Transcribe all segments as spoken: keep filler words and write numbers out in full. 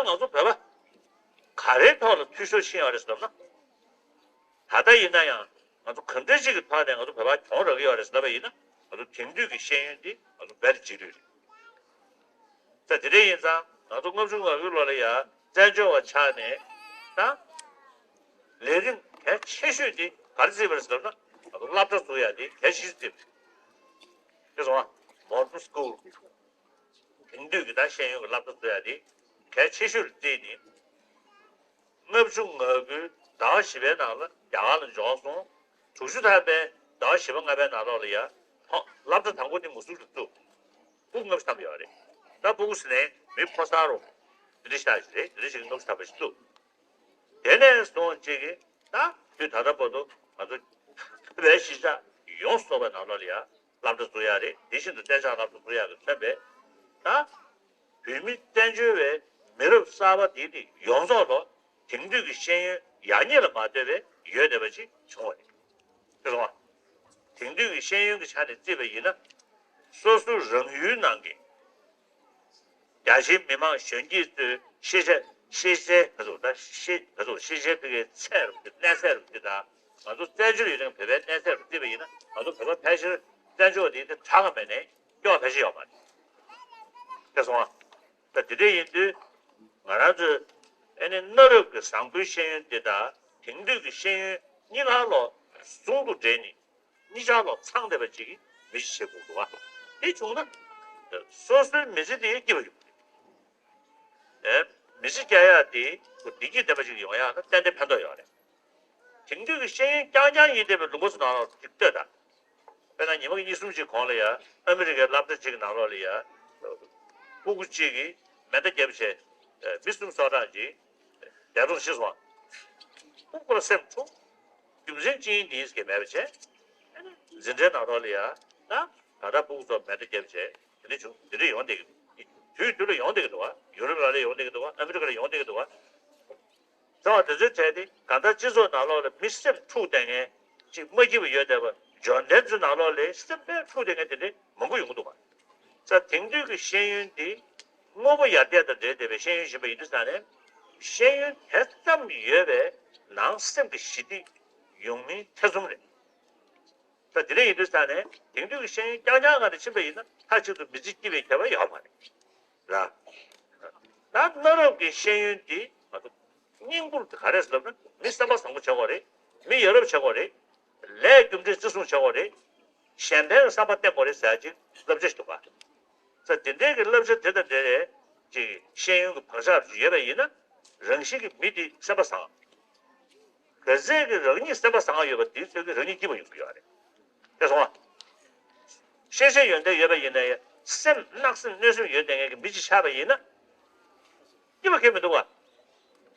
ང་ཚོ་བོད་པ་ག་རེའི་ཐོག་ལ་འཐུས་ཤོར་ཕྱིན་ཡོད་རེད་ཟེར་ན། ད་ལྟ་ཡིན་ན་ཡང་ང་ཚོ་གང་འདྲ་ཞིག་གི་ཐོག་ནས་ང་ཚོ་བོད་པ་གྱོང་རག་གི་ཡོད་རེད་ཟེར་ལབ་པ་ཡིན་ན། ང་ཚོ་དེང་དུས་ཀྱི་ཤེས་ཡོན་འདི་ང་ཚོ་རྦད་དེ་རྗེས་ལུས་རེད། ད་དེ་འདྲ་ཡིན་ཙང་ང་ཚོ་ལྔ་བཅུ་ང་དགུའི་ལོ་ལ་ཡ་བཙན་བྱོལ་བ་ཆགས་ནས་ད་ལས་རིམ་གལ་ཆེ་ཤོས་དེ་ག་རེ་བརྩིས་པ་རེད་ཟེར་ན། ང་ཚོ་སློབ་གྲྭ་བཙུགས་ཡ་དེ་གལ་ཆེ་ཤོས་བརྩིས་པ་རེད། དེ་སོང་ང་མོ་ཌན་སི་ཀུལ། དེང་དུས་ཀྱི་ད་ཤེས་ཡོན་གྱི་སློབ་གྲྭ་བཙུགས་ཡ་དེ་གལ་ཆེ་ཤོས་ལ་བརྩིས་ནས། ལྔ་བཅུ་ང་དགུའི་ཟླ་བ་བཞི་པའི་ནང་ལ་རྒྱ་གར་ལ་འབྱོར་སོང་། དྲུག་ཅུ་ཐམ་པའི་ཟླ་བ་བཞི་པ་ལྔ་པའི་ནང་ལོགས་ལ་ཡ་ཧོ་སློབ་གྲྭ་དང་པོ་དེ་མུ་སུལ་དུ་བཙུགས། ཕྲུ་གུ་ལྔ་བཅུ་ཐམ་པ་ཡོད་རེད། ད་ཕྲུ་གུ་ཟེར་ནས་མི་ཕོ་གསར་རུ་དེ་འདྲ་ཞིག་རེད། དེ་འདྲ་ཞིག་ལྔ་བཅུ་ཐམ་པ་ཞིག་བཙུགས། དེ་ནས་བཟུང་གཅིག་གིས་ད་དུས་ད་ལྟ་བར་དུ་ང་ཚོ་བོད་པའི་གཞིས་ཆགས་ཡོངས་སུ་རྫོགས་པའི་ནང་ལོགས་ལ་ཡ་སློབ་གྲྭ་བཙུགས་ཡ་རེད། དེ་བཞིན་དུ་གཏན་འཇགས་སློབ་གྲྭ་བཙུགས་ཡ་གི་མཚོན་པའི་ད་བོད་མི་བཙན་བྱོལ་བའི་མི་རབས་གསར་པ་དེ་དེ་ཡོངས་རྫོགས་ལོ་དེང་དུས་ཀྱི་ཤེས་ཡོན་ཡག་ཉེས་ལ་མ་ལྟོས་པའི་ཡོད་བསྡད་པ་ཅིག་བྱུང་བ་རེད། དེ་སོང་ང་དེང་དུས་ཀྱི་ཤེས་ཡོན་གྱི་ཆ་ནས་བརྩིས་པ་ཡིན་ན། སོ་སོའི་རང་ཡུལ་ནང་གི་རྒྱ་ཆེའི་མི་མང་གཞོན་སྐྱེས་ཚོའི་ཤེས་བྱ་ཤེས་བྱའི་ག་ཚོད་ད་ཤེས་ག་ཚོད་ཤེས་བྱའི་ཕ་གིའི་ཚད་རུ་གནས་ཚད་རུ་དེ་དང་། ང་ཚོ་བཙན་བྱོལ་ཡུན་རིང་བོད་པའི་གནས་ཚད་རུ་བརྩིས་པ་ཡིན་ན། ང་ཚོ་བོད་པ་ཕལ་ཆེར་བཙན་བྱོལ་དེ་དེ་དྲག་ག་མེད་ནས་སྐྱོ་བ་ཕལ་ཆེར་ཡོད་མ་རེད། དེ་སོང་ང་། ད་དེ་འདྲ་ཡིན་དུས་ང་རང་ཚོས་ཨ་ནི་གནའ་རབས་ཀྱི་བཟང་པོའི་ཤེས་ཡོན་དེ་དང་དེང་དུས་ཀྱི་ཤེས་ཡོན་གཉིས་ཀ་ལོ་ཟུང་དུ་འབྲེལ་ནས། གཉིས་ཆར་ལོ་ཚང་བསྡད་པ་ཅིག་གིས་མི་ཞིག་བྱེད་དགོས་འདུག་བ། དེ་བྱུང་ན་སོ་སོའི་མི་ཚེ་དེ་སྐྱིད་པ་ཡོང་གི་རེད། ཨེ། མི་ཚེ་སྐྱེལ་ཡག་དེ་བདེ་སྐྱིད་ལྡན་པ་ཅིག་ཡོང་ཡག་ན་ཏན་ཏན་ཕན་ཐོགས་ཡོད་རེད། དེང་དུས་ཀྱི་ཤེས་ཡོན་རྐྱང་རྐྱང་ཡིན་བསྡད་པའི་ལུང་པ་ཚོ་ནང་ལོགས་ཅིག་ལྟོས་དང་། དཔེར་ན་ཉི་མ་གཉིས་གསུམ་ཅིག་གོང་ལ་ཡ་ཨ་མི་རི་ཀའི་སློབ་གྲྭ་ཅིག་གི་ནང་ལོགས་ལ་ཡ་ཕྲུ་གུ་གཅིག་གིས་མེ་མདའ་བརྒྱབ་བྱས་མི་གསུམ་སྲོག་ཐོག་ཅིག་འདས་གྲོངས་ཕྱིན་སོང་། ཕྲུ་གུ་ལ་སེམས་འཁྲུགས། རྒྱུ་མཚན་ཅི་ཡིན་དེ་ཡིན་ཟེར་མཁན་མེད་པ་བྱས། འཛིན་གྲྭའི་ནང་ལོགས་ལ་ཡ་ད་ད་ལྟ་ཕྲུ་གུ་ཚོ་མེ་མདའ་བརྒྱབ་བྱས་དེ་འདྲ་བྱུང་། དེ་འདྲ་ཡོང་བསྡད་ཀྱི་འདུག་དུས་དུས་ལ་ཡོང་བསྡད་ཀྱི་འདུག་བ། ཡུ་རོབ་ལ་ལ་ཡོང་བསྡད་ཀྱི་འདུག་བ། ཨ་མི་རི་ཀ་ལ་ཡོང་བསྡད་ཀྱི་འདུག་བ། བྱུང་བ་དེ་ཚོའི་གྲས་དེ་གང་ལྟར་སྤྱི་ཚོགས་ནང་ལོགས་ལ་མི་སེམས་འཁྲུགས་བསྡད་མཁན་ཅིག་མ་སྐྱིད་པ་ཡོད་བསྡད་པ། འབྱོར་ལྡན་ཚོའི་ནང་ལོགས་ལ་སེམས་དཔེ་འཁྲུགས་བསྡད་མཁན་དེ་འདྲ་མང་པོ་ཡོང་གི་འདུག་བ། ས་དེང་དུས་ཀྱི་ཤེས་ཡོན་འདི་དངོས་པོ་ཡར་རྒྱས་དང་འབྲེལ་བསྡད་པའི་ཤེས་ཡོན་ཡིན་པ་ཡིན་དུས་ཙང་ནས། ཤེས་ཡོན་དེ་ཙམ་ཡོད་པའི་ནང་སེམས་ཀྱི་ཞི་བདེ་ཡོང་མིན་ཐེ་ཚོམ་རེད། ད་དེ་འདྲ་ཡིན་དུས་ཙང་ནས་དེང་དུས་ཀྱི་ཤེས་ཡོན་རྐྱང་རྐྱང་ངང་ནས་ཕྱིན་པ་ཡིན་ན་མཐའ་གཅིག་ཏུ་མི་ཚེ་སྐྱིད་པའི་ཁྱད་པར་ཡོད་མ་རེད། ར། ད་གནའ་རབས་ཀྱི་ཤེས་ཡོན་འདི་ང་ཚོ་སྙིང་པོ་དེ་ག་རེ་ཟེར་ལབ་ན། མི་བསམ་པ་བཟང་པོ་བྱེད་དགོས་རེད། མི་ཡ་རབས་བྱེད་དགོས་རེད། ལས་རྒྱུ་འབྲས་བརྩི་སྲུང་བྱེད་དགོས་རེད། གཞན་ཕན་གྱི་བསམ་པ་བསྟེན་དགོས་རེད་ཟེར་ཡ་ཅིག་བསླབ་བྱ་ཞིག་འདུག་ག། ས་དེ་འདྲའི་གི་བསླབ་བྱ་དེ་དང་འབྲེལ་བའི་ཅིག་ཤེས་ཡོན་གྱི་བག་ཆགས་ཅིག་ཡོད་པ་ཡིན་ན། རང་བཞིན་གྱིས་མི་དེ་སེམས་པ་བཟང་། ག་ཚད་ཀྱི་རང་ཉིད་སེམས་པ་བཟང་ཡོད་པ་དེའི་ཚོད་ཀྱིས་རང་ཉིད་སྐྱིད་པ་ཡོང་གི་ཡོད་རེད། དེ་སོང་ང་། ཤེས་བྱ་ཡོན་ཏན་ཡོད་པ་ཡིན་ན་ཡང་སེམས་བརྣག་སེམས་གནོད་སེམས་ཡོད་བསྡད་མཁན་གྱི་མི་གཅིག་ཆགས་པ་ཡིན་ན། སྐྱིད་པ་ཁེལ་མི་འདུག་བ།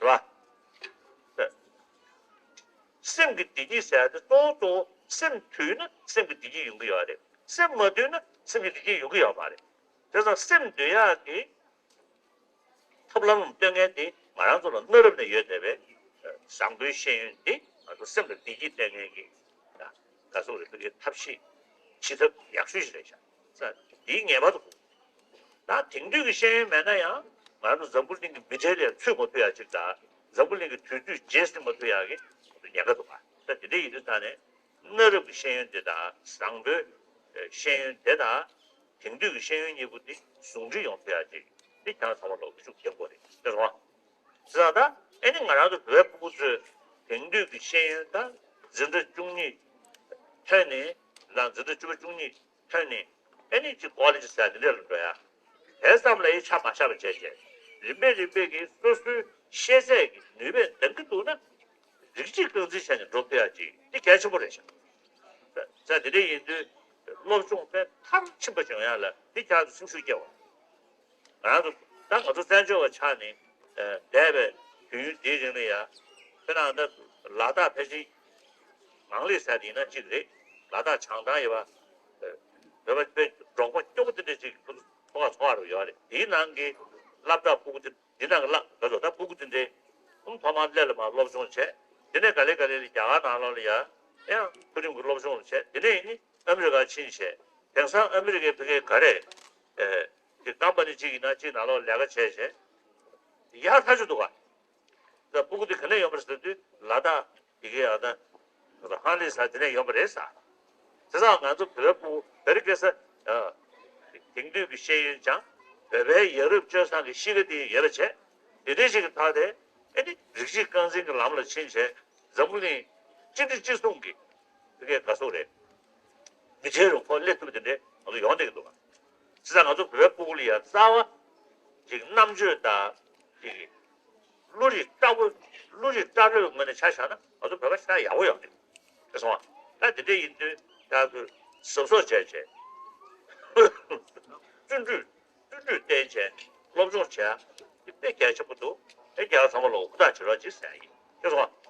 རེད་བ། སེམས་ཀྱི་བདེ་སྐྱིད་ཟེར་ཡ་དེ་གཙོ་བོ་གཙོ་བོ་སེམས་དུལ་ན་སེམས་ཀྱི་བདེ་སྐྱིད་ཡོང་གི་ཡོད་རེད། སེམས་མ་དུལ་ན་སེམས་ཀྱི་བདེ་སྐྱིད་ཡོང་གི་ཡོད་མ་རེད། དེ་ཙང་སེམས་དུལ་ཡག་གི་ཐབས་ལམ་སྟོན་མཁན་དེ་ང་རང་ཚོ་ལ་གནའ་རབས་ནས་ཡོད་བསྡད་པའི་བཟང་པོའི་ཤེས་ཡོན་དེ་ང་ཚོ་སེམས་ལ་བདེ་སྐྱིད་སྟེར་མཁན་གྱི་ག་ཟེར་རེད། ཕ་གིའི་ཐབས་ཤེས་བྱེད་ཐབས་ཡག་ཤོས་ཤིག་རེད་ཤག། ས་དེའི་ངེས་པར་དུ་དགོས། ད་དེང་དུས་ཀྱི་ཤེས་ཡོན་མེད་ན་ཡང་ང་ཚོ་འཛམ་བུ་གླིང་གི་མི་གྲལ་ལ་ཚུད་མ་ཐུབ་ཡག་ཅིག་དང་། འཛམ་བུ་གླིང་གི་དུས་ཚོད་རྗེས་ཟིན་མ་ཐུབ་ཡག་གི་ཉེན་ཁ་འདུག་ག། ད་དེ་འདྲ་ཡིན་དུས་ད་ནས་གནའ་རབས་ཀྱི་ཤེས་ཡོན་དེ་དང་བཟང་པོའི་ཤེས་ཡོན་དེ་དང་དེང་དུས་ཀྱི་ཤེས་ཡོན་གཉིས་པོ་དེ་ཟུང་འབྲེལ་ཡོང་ཐུབ་ཡག་ཅིག་དེ་ཁྱེད་རང་ཚང་མ་ལོག་ཤུགས་རྒྱབ་དགོས་རེད། དེ་རེད་བ། བྱས་ཙང་ད་ཨེ་ནི་ང་རང་ཚོ་བོད་པའི་ཕྲུ་གུ་ཚོས་དེང་དུས་ཀྱི་ཤེས་ཡོན་དང་འཛིན་གྲྭ་བཅུ་གཉིས་ཐོན་ནས་དང་འཛིན་གྲྭ་བཅུ་པ་བཅུ་གཉིས་ཐོན་ནས་ཨེ་ནི་ཅིག་ཀོ་ལེ་ཇི་ཟེར་དེ་འདྲ་ལ་འགྲོ་ཡ། དེ་ཙམ་ལ་ཡི་ཆ་མ་བཞག་པ་བྱས་བྱས་རིམ་པས་རིམ་པས་ཀྱིས་སོ་སོའི་ཤེས་ཚད་ཀྱི་ནུས་པས་འདང་གི་འདུག་ན། རིགས་གཅིག་རྐང་འཛིན་བྱས་ནས་འགྲོ་ཐུབ་ཡ་ཅིག་འདི་གལ་ཆེན་པོ་རེད་ཤག། ས་དེ་འདྲ་ཡིན་དུས་སློབ་སྦྱོང་དཔེ་མཐར་ཕྱིན་པ་བྱུང་ཡ་ལ་འདི་ཁྱེད་ཚོ་སེམས་ཤུགས་སྐྱེ་བ། ང་ཚོ་ད་ང་ཚོ་བཙན་བྱོལ་བ་ཆགས་ནས་འདས་པའི་དུས་ཡུན་འདིའི་རིང་ལ་ཡ། དཔེར་ན་ད་ལ་དྭགས་ཕལ་ཆེར་ངང་ལིས་ཟེར་དེ་ཡིན་ན་གཅིག་རེད། ལ་དྭགས་བྱང་ཐང་ཡོད་པ། བོད་པ་དཔེ་འབྲོག་པ་སྐྱོ་པོ་དེ་འདྲ་ཅིག་ཚོ་ཁ་ཚོ་ཁ་རུ་ཡོད་རེད། དེའི་ནང་གི་སློབ་གྲྭ་ཕྲུ་གུ་དེ་འདི་ནང་གི་བརླག་ག་ཚོད་ད་ཕྲུ་གུ་དེ་འདྲའི་ཨུམ་ཐོག་མར་སླེབས་ལ་མར་སློབ་སྦྱོང་བྱས། དེ་ནས་ག་ལེ་ག་ལེ་ལ་རྒྱ་གར་ནང་ལོགས་ལ་ཡ་ཡང་མཐོ་རིམ་གྱི་སློབ་སྦྱོང་ལ་བྱས། དེ་ནས་ཡིན་ནི་ཨ་མི་རི་ཀར་ཕྱིན་བྱས། དེང་སང་ཨ་མི་རི་ཀའི་ཕ་གིའི་ག་རེ་ཨེ་གི་ཀམ་པ་ནི་གཅིག་ཡིན་ན་གཅིག་ནང་ལོགས་ལས་ཀ་བྱས་བྱས། ཡག་ཐག་ཆོད་འདུག་ག་ད་སྤུ་གུ་དེ་ག་ནས་ཡོང་པ་རེད་ཟེར་དུས་ལ་དྭགས་དེ་གའི་ཨ་ད་ཧང་ལི་ས་དེ་ནས་ཡོང་པ་རེད་ས། དེ་ཙང་ང་ཚོ་བོད་པ་སྤུ་གུ་བོད་རིགས་སྐྱེ་ས་དེང་དུས་ཀྱི་ཤེས་ཡོན་སྦྱངས། བོད་པའི་ཡ་རབས་སྤྱོད་བཟང་གི་གཤིས་ཀ་དེ་ཡོད་པ་བྱས། དེ་འདྲའི་ཞིག་གི་ཐོག་དེ་ཨེ་ནི་རིགས་གཅིག་རྐང་འཛིན་གྱི་ལམ་ལ་ཕྱིན་བྱས་འཛམ་བུ་གླིང་གཅིག་སྒྲིལ་གཅིག་མཚུངས་ཀྱི་དེ་གའི་དགའ་སོ་རེད། མི་ཆེ་རུ་ཁོ་སླེབས་ཐུབ་པ་དེ་འདྲའི་ང་ཚོ་ཡོང་བསྡད་ཀྱི་འདུག་ག་བྱས་ཙང་ང་ཚོ་བོད་པའི་སྤུ་གུ་ལ་ཡ་རྩ་བ་ཅིག་རྣམ་དཔྱོད་དང་ཅིག་བློ་རིག་བཀྲ་བོ་བློ་རིག་བཀྲ་རོལ་ངོས་ནས་ཆ་བཞག་ན་ང་ཚོ་བོད་པ་ཤ་ཡག་པོ་ཡོད་རེད། དེ་སོང་བ། ད་དེ་འདྲ་ཡིན་དུས་ད་ཚོས་གཟབ་གཟབ་བྱས་བྱས་བརྩོན་འགྲུས་བརྩོན་འགྲུས་བསྟེན་བྱས་སློབ་སྦྱོང་བྱས་དེ་དཔེ་གལ་ཆེན་པོ་འདུག་ཨེ་རྒྱལ་ཁབ་ཚང་མ་ལ་ཧུར་ཐག་བྱེད་རོགས་བྱེད་ཟེར་ཡ་ཡིན། དེ་སོང་བ།